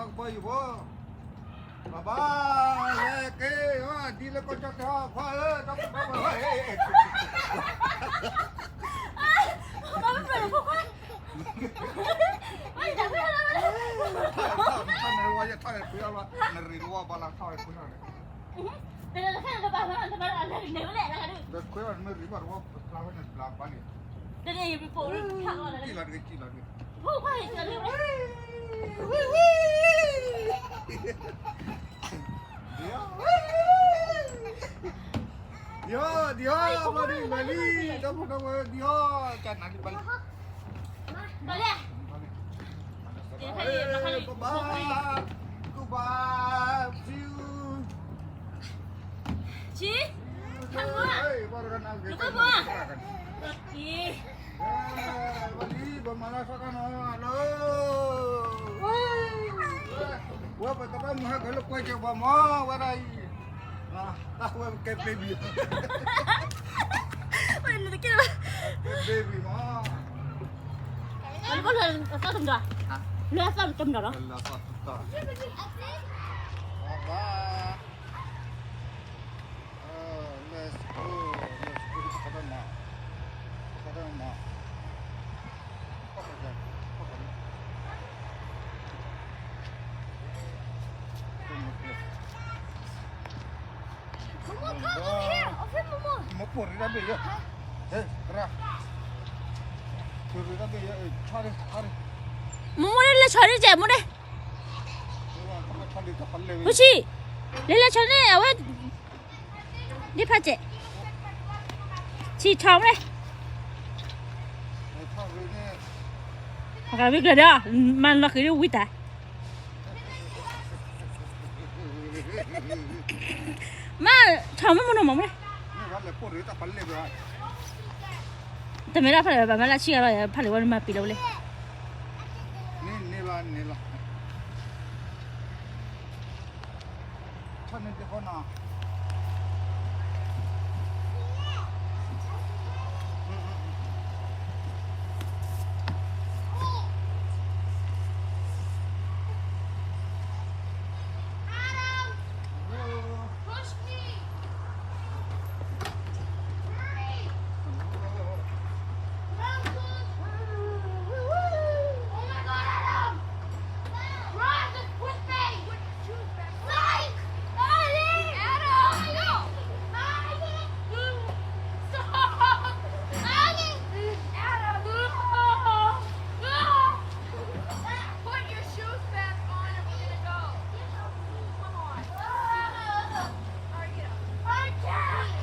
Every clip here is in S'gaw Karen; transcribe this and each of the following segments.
ကဘီယူၤဖိ, ဘၣ်ဘၣ်, ဟဲက့ၤ, ဒ်လၢကီၢ်ကၠီၣ်တဲာ်ခွါဧၢ, တၢ်ဖိတၢ်ဖိ, နရံးတဝီယထီၣ်ခွံလီၤ, နရံးတဝီဘၣ်လၢထီၣ်ခွံလီၤန့ၣ်, တခွံလီၤနမ့ၢ်ရံးဘၣ်တဝီပျါဝဲန့ၣ်ပျါဘၣ်န့ၣ်, တလီၤတဂ့ၤ တလီၤတဂ့ၤ ဒံဟီ, ဒံဟီ, ဘၣ်လံ, ဘၣ်လံ, တၢ်ဖိတၢ်ဖိ, ဒံဟီ, ကနၤလံ, ဘၣ်လံ, ဘၣ်လံ, ဘၣ်လံ, ဘၣ်လံ, ဘၣ်လံ, ကူဘၣ်, ကူဘၣ်, ဆံ, ဆံ, ဘၣ်လံ, ဘၣ်လံ, ဘၣ်မၤလၢထီၣ်ကနီၤလီၤ, ဝဲပသရၣ်မုၣ်ဟဲက့ၤလၢကွဲက့ၤပှၤမၤဝဲဒၣ်အံၤ, တၢ်ဝဲကဲ baby, ဝဲနတကဲဘၣ်, ကဲ baby မၤ, လၢအသီၣ်တမဒီး, လၢအသီၣ်တမဒီးလီၤ, လၢအသီၣ်တမဒီး, ဘၣ် Let's go, let's go, တခါတည်းမၤ, တခါတည်းမၤ, မ့ၢ်ပိၢ်ရ့ၣ်တၢ်ဘ့ၣ်ယဲ, ဟဲ, ကရၢ, ပိၢ်ရ့ၣ်တၢ်ဘ့ၣ်ယဲ, ဆီဒံး, ဆီဒံး, မိၢ်မိၢ်န့ၣ်လဲၤဆီဒံးကဲမိၢ်န့ၣ်, ဝဆံ, လဲၤလဲၤဆီန့ၣ် အဝဲ ဒ်ဖးစဲး, ဆံၣ်ထီၣ်မ့ၢ်, အကဝံၣ်ကျၢၤဒီး, မၤလီၤဃံၤဒ်ဝံၣ်တၢ်, မၤထီၣ်မ့ၢ်မ့ၢ်နီၤမ့ၢ်, တမ့ၢ်ဒၣ်ဖးလံာ်ဘၣ် မၤလၢဆံဂၤလီၤ ဖးလံာ်ဝဲန့ၣ်မၤပံာ်လီၤဝဲလဲၣ်. Put your shoes back on and we're gonna go. Come on. Hurry it up. I can't.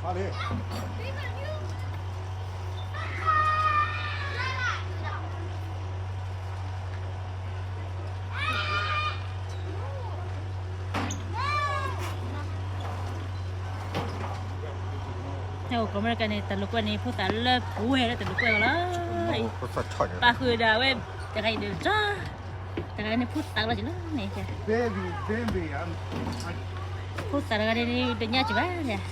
ဟဲအိၣ်ကီၢ်အမဲရကၤန့ၣ် တၢ်လိာ်ကွဲန့ၣ် ဖိသၣ်လၢပှဲၤလၢတၢ်လိာ်ကွဲလီၤ. ပာ်ဃုာ်ဒၣ်ဝဲ တဂၤအံၤဒီး တဂၤန့ၣ်ဖိသၣ်လီၤက့ၤလီၤန့ၣ်, ဖိသၣ်တဂၤန့ၣ် တညါက့ၤဘၣ်န့ၣ်,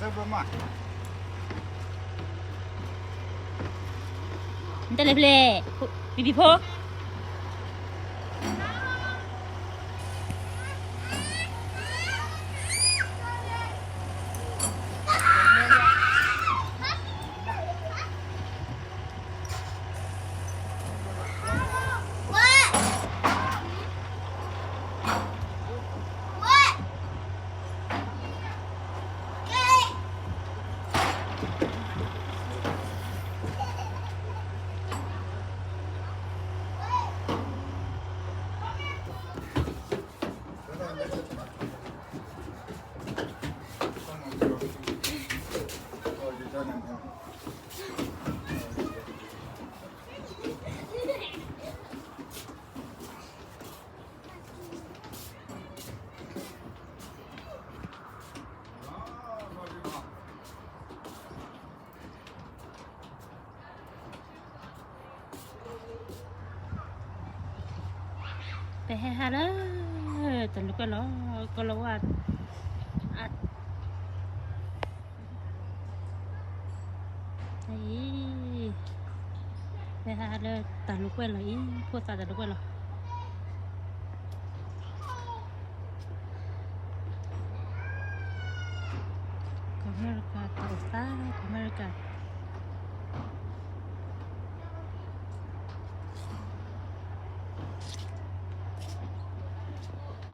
နတလဲၤဖဲလဲၣ်, ဘံဘံဖိ What? ဟဲဟးလၢ တၢ်လိာ်ကွဲလီၤ, ကီလီၤဝါ, အ, အံၤ, ဟဲဟးလၢတၢ်လိာ်ကွဲလီၤအံၤ, ဖိသၣ်တၢ်လိာ်ကွဲလီၤ. ကီၢ်အမဲရကၤတၢ်အိၣ်သး, ကီၢ်အမဲရကၤ